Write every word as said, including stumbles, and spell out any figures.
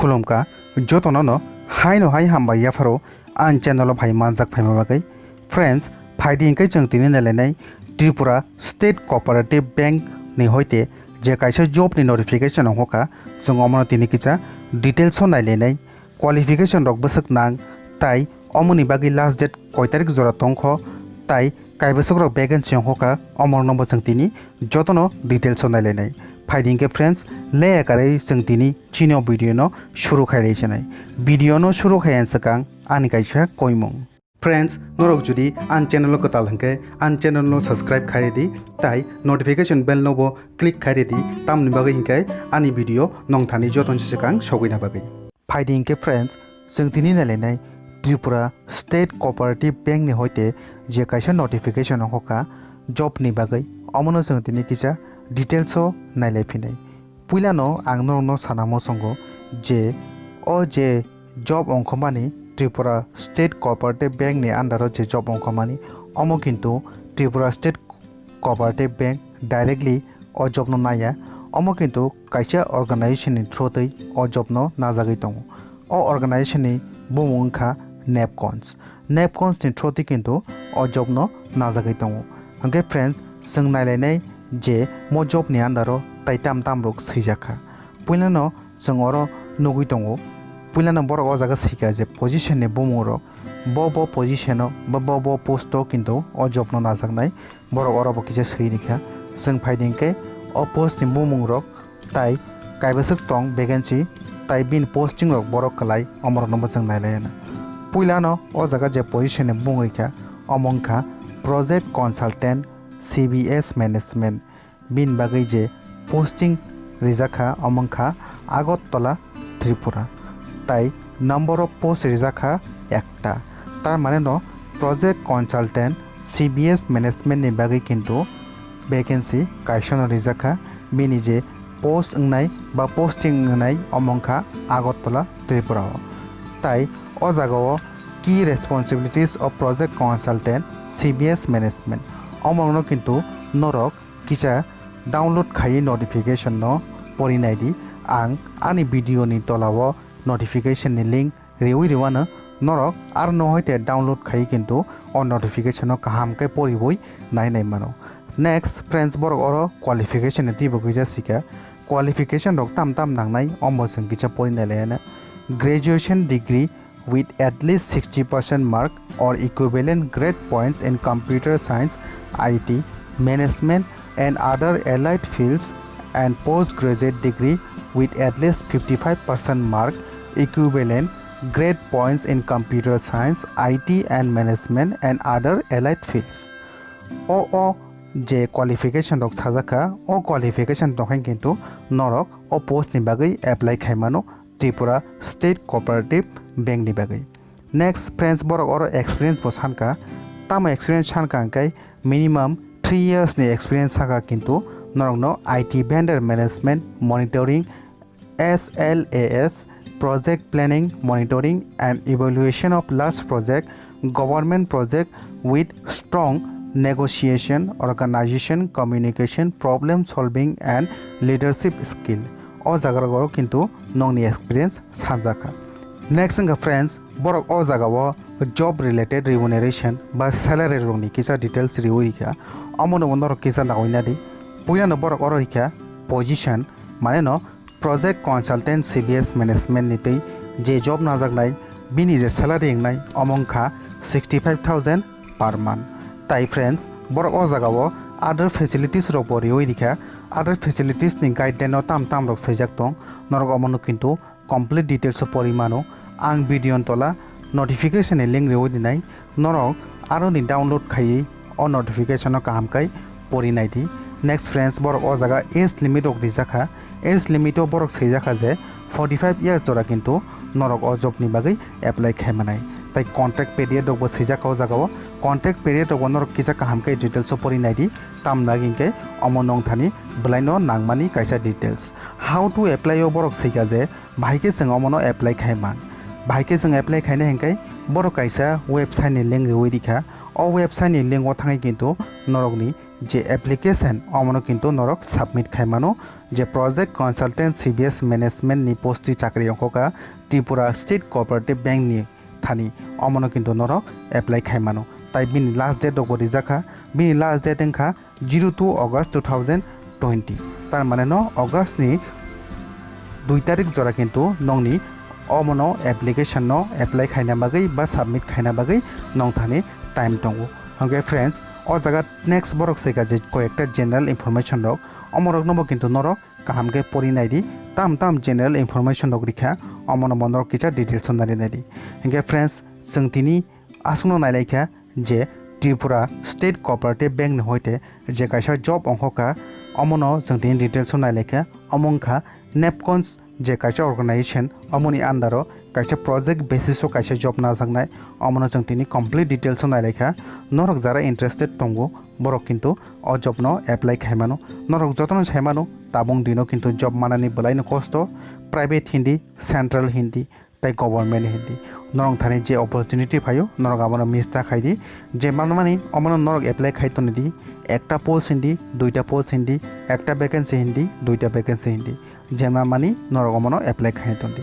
Khulumkha jotono no haino hai hambai yapharo ang channel o phai manjak phaima bagwi. Friends, phaidi hinkhe chwng tini nailainai Tripura State Cooperative Bank ni hoite je kaisa job ni notification ongkha, chwng omono tini kisa details o nailainai. Qualification rok bwswk nang, tai omoni bagwi last date koi tarik jora tongkho, tai kaibwswk rok vacancy ongkha, omorokno bo chwng tini jotono details o nailainai. Phaidi hinkhe friends, le ekarwi chwng tini chini o video no shuru khai lai sinai. Video no shuru khai ani swkang ani kaisa koimung. Friends, norok jodi ani channel o kwtal hinkhe ani channel no subscribe khai ridi, tai notification bell no bo click khai ridi, tamni bagwi hinkhe ani video nongthani jotono swkang sogwina bagwi. Phaidi hinkhe friends, chwng tini nailainai Tripura State Cooperative Bank ni hoite je kaisa notification ongkha job ni bagwi, omono chwng tini kisa details o nailai phinai. Puilano ang norokno sana muchungo je o je job ongkhomani Tripura State Cooperative Bank ni under o je job ongkhomani, omo kintu Tripura State Cooperative Bank directly o job no naiya, omo kintu kaisa organization ni through twi o job no najagwi tongo. O organization ni bumung wngkha Nepcons. Nepcons ni through twi kintu o job no najagwi tongo. Hinkhe friends, chwng nailainai je mo job ni under o tai tam tam rok swijak kha. Puilano chwng oro nugwi tongo. Puilano borok o jaga swikha je position ni bumung rok, bo bo position o ba bo bo post o kintu o job no najaknai. Borok oro bo kisa swi rikha. Chwng phaidi hinkhe o post ni bumung rok tai kaibwswk tong vacancy, tai bini posting rok borok kwlai, omorokno bo chwng nailaina. Puilano o jaga je position ni bumung rikha, omo wngkha Project Consultant, C B S Management. Bini bagwi je posting rijak kha, omo wngkha Agartala, Tripura. Tai number of post rijak kha ekta. Tar mane no Project Consultant, C B S Management ni bagwi kintu vacancy kaisa no rijak kha. Bini je post wngnai ba posting wngnai, omo wngkha Agartala, Tripura o. Tai o jaga o key responsibilities of Project Consultant, C B S Management, omorokno kintu norok kisa download khaiwi notification no pori naidi. Ang ani video ni tola o notification ni link riwi rwano, norok aro no hoite download khaiwi kintu o notification no kaham khe poriwi nai nai mano. Next friends, borok oro qualification ni twibo kisa sikha. Qualification rok tam tam nangnai, omo chwng kisa pori nai laiyana. Graduation degree with at least sixty percent mark or equivalent grade points in computer science, I T, management and other allied fields, and postgraduate degree with at least fifty-five percent mark, equivalent grade points in computer science, I T and management and other allied fields. O o je qualification rok sajak kha, o qualification tongkhe kintu norok o post ni bagwi apply khai mano. Tripura State Cooperative Bank ni bagwi. Next friends, borok oro experience bo sankha. Tamo experience sankha hwnkhe minimum three years ni experience saka, kintu norokno I T vendor management, monitoring, S L A S, project planning, monitoring and evaluation of large project, government project with strong negotiation, organization, communication, problem solving and leadership skill. O jaga rok oro kintu nokni experience sanjak kha. Next wngkha friends, borok o jaga o job related remuneration ba salary rokni kisa details riwi rikha. Omono bo norok kisa naiwi nadi. Puilano borok oro rikha position, mane no project consultant C B S management ni twi je job najaknai, bini je salary wngnai omo wngkha sixty five thousand per month. Tai friends, borok o jaga o other facilities rok bo riwi rikha. Other facilities ni guideline o tam tam rok swijak tong, norok omono kintu complete details o pori mano. Ang video ni tola notification ni link riwi rinai, norok aro ni download khaiwi o notification o kaham khe pori naidi. Next friends, borok o jaga age limit rok rijak kha. Age limit o borok swijak kha je forty five years jora kintu norok o job ni bagwi apply khai manai. Tai contract period rok bo swijak kha o jaga o. Contract period rok bo norok kisa kaham khe details o pori naidi. Tamni bagwi hinkhe omo nongthani bwlai no nangmani kaisa details. How to apply o borok swikha je bahai khe chwng omono apply khai man. Bahai khe chwng apply khaina hinkhe borok kaisa website ni link riwi rikha. O website ni link o thangwi kintu norokni je application omono kintu norok submit khaimano, je project consultant C B S management ni post ni chakri ongkhoka Tripura State Cooperative Bank ni thani, omono kintu norok apply khaimano. Tai bini last date rokbo rijakha, bini last date wngkha zero two August two thousand twenty, tar mane no August ni dui tarik jora kintu nongni omono application no apply khaina bagwi ba submit khaina bagwi nong thani time tongo. Hwnkhe friends, o jaga next borok se kaje koyekta general information rok, omorok no bo kintu norok kaham khe pori nai di, tam tam general information rok rikha, omono bo norok kisa details o nari nai di. Hwnkhe friends, chwng tini aswkno nailaikha je Tripura State Cooperative Bank ni hoite je kaisa job ongkhoka, omono chwng tini details o nailaikha, omo wngkha NEPCONS je kaisa organization, omoni under o kaisa project basis o kaisa job najaknai, omono chwng tini complete details o nailaikha. Norok jara interested tongo, borok kintu o job no apply khaimano. Norok jotono saimano, tabung dino kintu job manani bwlaino kosto, private hindi, central hindi, tai government hindi. Norok thani je opportunity phaio, norok abono miss ta khai di. Je manmani omono norok apply khai toni di, ekta post hindi, duita post hindi, ekta vacancy hindi, duita vacancy hindi. Je manmani norok omono apply khai toni di.